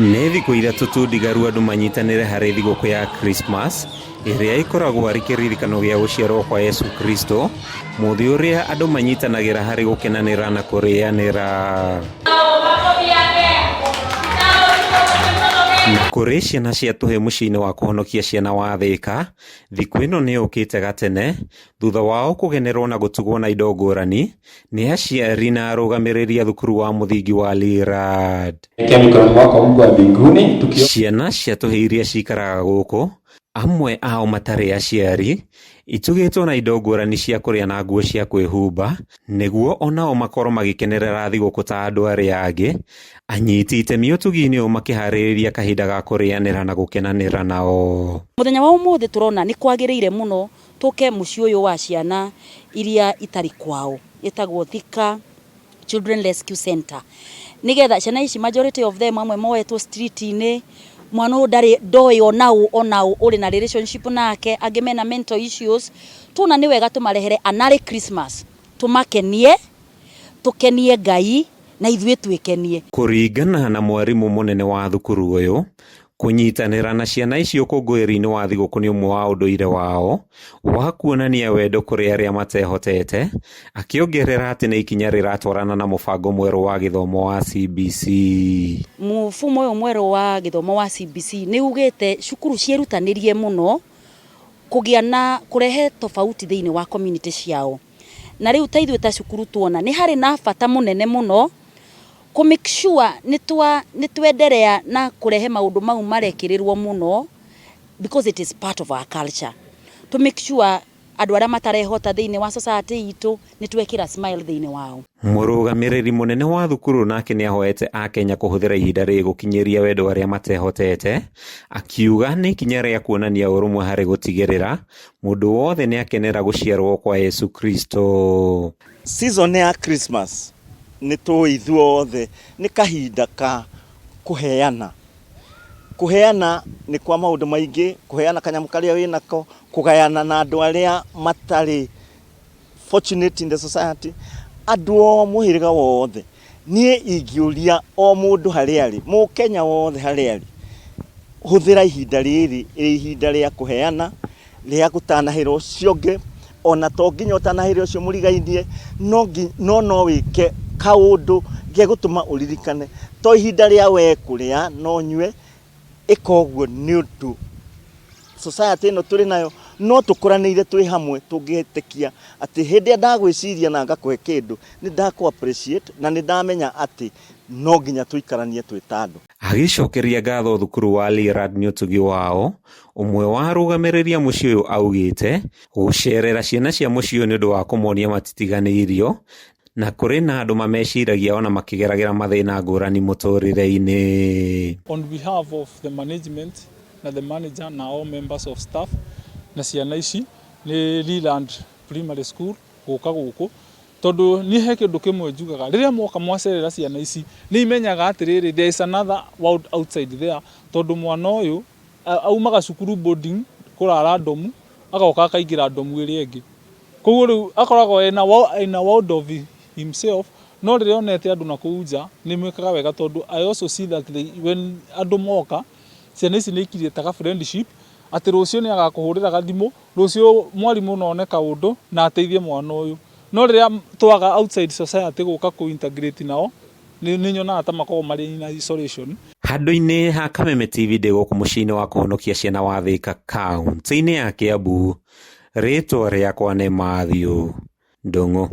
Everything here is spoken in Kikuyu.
Nĩ thikũ 3 tu ndigaru andũ manyitanĩre harĩ thigũkũ ya Krismas ĩrĩa ĩkoragwo arĩ kĩririkano gĩa gũciarwo kwa Yesu Kristo, mũthĩ ũrĩa andũ manyitanagĩra harĩ gũkenanĩra na kũrĩanĩra. Na kũrĩ ciana cia tũhĩĩ mũciĩ-inĩ wa kũhonokia ciana wa Thĩka, thikũ ĩno nĩ yũkĩte gatene thutha wao kũgenerwo na gũtugwo na indo ngũrani nĩ aciari na arũgamĩrĩri a thukuru wa mũthingi wa Lirad. Wekea mikononi mwako Mungu wa mbinguni tukio Ciana cia tũhĩĩ iria cikaraga gũkũ, amwe ao matarĩ aciari, itugĩtwo na indo ngũrani cia kũrĩa na nguo cia kwĩhumba nĩguo onao makorwo magĩkenerera thigũkũ ta andũ arĩa angĩ. Anyiti itemi ũtugi-inĩ ũyũ makĩharĩrĩria kahinda ga kũrĩanĩra na gũkenanĩra nao. Mũthenya wa ũmũthĩ tũrona nĩ kwagĩrĩire mũno tũke mũciĩ ũyũ wa ciana iria itarĩ kwao, ĩtagwo Thika Children Rescue Center, nĩgetha ciana ici, majority of them, amwe moetwo street-inĩ, mwana ũyũ ndarĩ ndoĩ onaũ onaũ ũrĩ na relationship nake, angĩ mena mental issues. Tuona nĩ wega tũmarehere an early Christmas, tũmakenie, tũkenie Ngai na ithuĩ twĩkenie. Kũringana na mwarimũ mũnene wa thukuru ũyũ, kũnyitanĩra na ciana icio ũkũngũĩri-inĩ wa thigũkũ nĩ ũmwe wa ũndũire wao wa kuonania wendo kũrĩ arĩa matehotete, akĩongerera atĩ nĩ ikinya rĩratwarana na mũbango mwerũ wa gĩthomo wa CBC. Mũfumo ũyũ mwerũ wa gĩthomo wa CBC nĩ ugĩte cukuru ciĩrutanĩrie mũno kũgĩa na kũrehe tofauti thĩinĩ wa community ciao, na rĩu ta ithuĩ ta cukuru tuona nĩ harĩ na bata mũnene mũno kũ make sure nĩ twenderea na kũrehe maũndũ mau marekĩrĩrwo mũno, because it is part of our culture, to make sure andũ arĩa matarehota thĩinĩ wa society itũ nĩ twekĩra smile thĩinĩ wao. Mũrũgamĩrĩri mũnene wa thukuru nake nĩ ahoete akenya kũhũthĩra ihinda rĩrĩ gũkinyĩria wendo arĩa matehotete, akiuga nĩ ikinya rĩa kuonania ũrũmwe harĩ gũtigĩrĩra mũndũ wothe nĩ akenera gũciarwo kwa Yesu Kristo. Season ya Christmas nĩ tũĩ ithuothe nĩ kahinda ka kũheana. Kũheana nĩ kwa maũndũ maingĩ, kũheana kanyamũ karĩa wĩnako, kũgayana na andũ arĩa matarĩ fortunate in the society, andũ o mũhĩrĩga wothe. Niĩ ingĩũria o mũndũ harĩa arĩ, mũkenya wothe harĩa arĩ, hũthĩra ihinda rĩrĩ rĩ ihinda rĩa kũheana, rĩa gũtanahĩra ũcio ũngĩ, ona to nginya ũtanahĩre ũcio mũrigainie, no no wĩke kaũndũ gegũtũma ũririkane. To ihinda rĩa we kũrĩa no ũnyue, ĩka ũguo nĩ ũndũ society ĩno tũrĩ nayo no tũkũranĩire twĩ hamwe tũngĩtĩkia atĩ hĩndĩ ĩrĩa ndagwĩciria na ngakũhe kĩndũ nĩ ndakũ appreciate na nĩ ndamenya atĩ no nginya tũikaranie twĩ ta andũ. Agĩcokeria ngatho thukuru wa Lirad nĩ ũtugi wao, ũmwe wa arũgamĩrĩri a mũciĩ ũyũ augĩte gũcerera ciana cia mũciĩ ũyũ nĩ ũndũ wa kũmonia matitiganĩirio na kũrĩ na andũ mameciragia ona makĩgeragĩra mathĩna ngũrani mũtũrĩre-inĩ. On behalf of the management na the manager na all members of staff na ciana ici nĩ Leland Primary School gũka gũkũ, tondũ niĩ he kĩndũ kĩmwe njugaga: rĩrĩa mwoka mwacerera ciana ici, nĩ imenyaga atĩrĩrĩ, there is another world outside there, tondũ mwana ũyũ aumaga cukuru boarding kũrara ndomu, agoka akaingĩra ndomu ĩrĩa ĩngĩ, koguo rĩu akoragwo ena world of himself. No rĩrĩa onete andũ na kũu nja nĩ mwĩkaga wega, tondũ I also see that when andũ moka, ciana ici nĩ ikiriĩtaga friendship, atĩ rũciũ nĩ agakũhũrĩra gathimũ, rũciũ mwarimũ no one kaũndũ na ateithie mwana ũyũ. No rĩrĩa twaga outside society gũka kũ integrate nao, nĩ nyonaga ta makoragwo marĩ in isolation. Handũ-inĩ ha Kameme TV, ndĩ gũkũ mũciĩ-inĩ wa kũhonokia ciana wa Thĩka, kaunti-inĩ ya Kiambu, rĩtwa rĩakwa nĩ Matthew Ndung'u.